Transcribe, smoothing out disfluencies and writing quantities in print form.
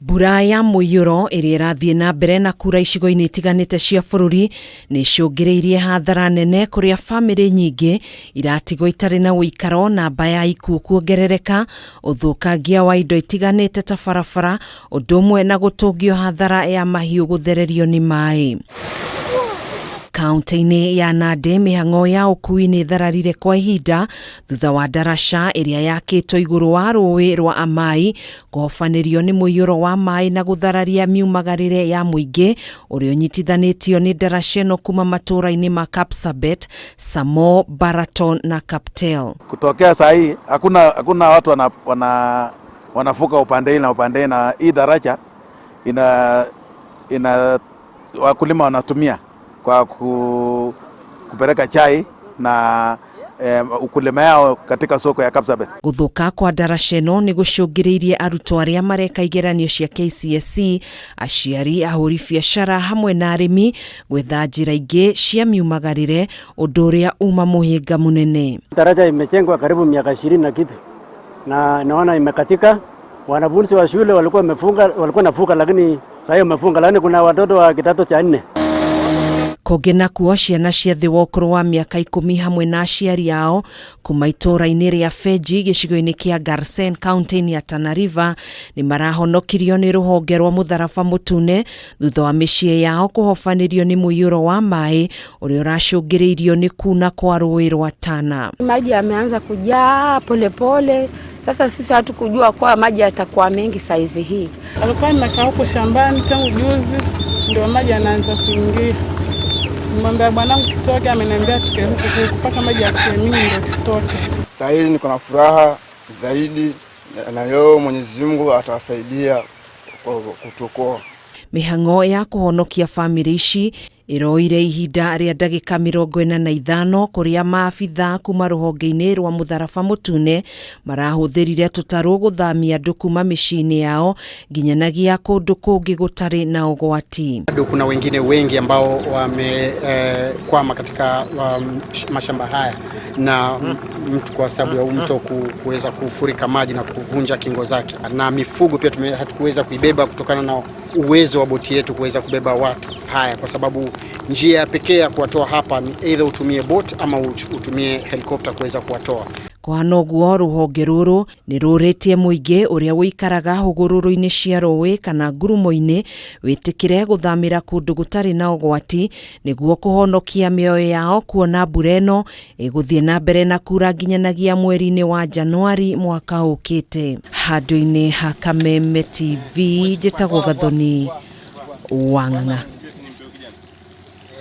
Mbura ya mũiyũro ĩrĩa ĩrathiĩ na mbere na kura icigo-inĩ itiganĩte cia bũrũri nĩ icũngĩrĩirie hathara nene kũrĩa bamĩrĩ nyingĩ iratigwo itarĩ na ũikaro, namba ya ikuũ kuongerereka, ũthũkangia wa indo itiganĩte ta barabara, ũndũ ũmwe na gũtũngio hathara ya mahiũ gũthererio nĩ maĩ. Kaunti-inĩ ya Nandi mĩhang'o ya ũkui nĩ ĩthararire kwa ihinda thutha wa ndaraca ĩrĩa yakĩtwo igũrũ wa rũĩ rwa Amai kũhobanĩrio nĩ mũiyũro wa maĩ na gũthararia miumagarĩre ya mũingĩ ũrĩa ũnyitithanĩtio nĩ ndaraca ĩno kuma matũũra-inĩ ma Kapsabet, Samo, Baraton na Kaptel. Kutokea saa hii hakuna, hakuna watu wana, wana, wanavuka upande hii na upande hii, na hii daraja ina, ina wakulima wanatumia kwa ku, kupeleka chai na eh, ukulima yao katika soko ya Kapsabet. Gũthũka kwa ndaraca ĩno nĩ gũcũngĩrĩirie arutwo arĩa mareka igeranio cia KCSE, aciari, ahũri biacara hamwe na arĩmi gwetha njĩra ingĩ cia miumagarĩre, ũndũ ũrĩa uma mũhĩnga mũnene. Daraja imejengwa karibu miaka 20 na kitu na naona imekatika. Wanafunzi wa shule walikuwa wamefunga, walikuwa navuka, lakini sasa hiyo wamefunga, lakini kuna watoto wa kidato cha nne. Kũngĩ nakuo ciana cia thĩ wa ũkũrũ wa mĩaka 10 hamwe na aciari ao kuma itũũra-inĩ rĩa Benji gĩcigo-inĩ kĩa Garsen kaunti-inĩ ya Tana River nĩ marahonokirio nĩ rũhonge rwa mũtharaba mũtune thutha wa mĩciĩ yao kũhobanĩrio nĩ mũiyũro wa maĩ ũrĩa ũracũngĩrĩirio nĩ kuna kwa rũĩ rwa Tana. Maji yameanza kujaa polepole. Sasa sisi hatukujua kwa maji yatakuwa mengi saizi hii. Alikuwa nimekaa huko shambani tangu juzi, ndio maji yanaanza kuingia. Nimwambia bwanangu tutoke, ameniambia tuke huku huku mpaka maji yakuwe mingi ndio tutoke. Sasa hivi niko na furaha zaidi na leo Mwenyezi Mungu atawasaidia kutuokoa. Mĩhang'o ya kũhonokia bamĩrĩ ici ĩroire ihinda rĩa ndagĩka 45 kũrĩa maabitha kuma rũhonge-inĩ rwa mũtharaba mũtune marahũthĩrire tũtarũ gũthamia andũ kuma mĩciĩ-inĩ yao nginyanagia kũndũ kũngĩ gũtarĩ na ũgwati. Bado kuna wengine wengi ambao wamekwama katika mashamba haya na mtu kwa sababu ya mto kuweza kufurika maji na kuvunja kingo zake, na mifugo pia hatukuweza kuibeba kutokana na uwezo wa boti yetu kuweza kubeba watu haya, kwa sababu njia pekee ya kuwatoa hapa ni either utumie boat ama utumie helikopta kuweza kuwatoa. Kũhana ũguo rũhonge rũrũ nĩ rũrĩtie mũingĩ ũrĩa ũikaraga hũgũrũrũ-inĩ cia rũĩ kana ngurumo-inĩ wĩtĩkĩre gũthamĩra kũndũ gũtarĩ na ũgwati nĩguo kũhonokia mĩoyo yao kuona mbura ĩno ĩgũthiĩ na mbere na kura nginyanagia mweri-inĩ wa Januari mwaka ũkĩte. Handũ-inĩ ha Kameme TV njĩtagwo Gathoni Wang'ang'a.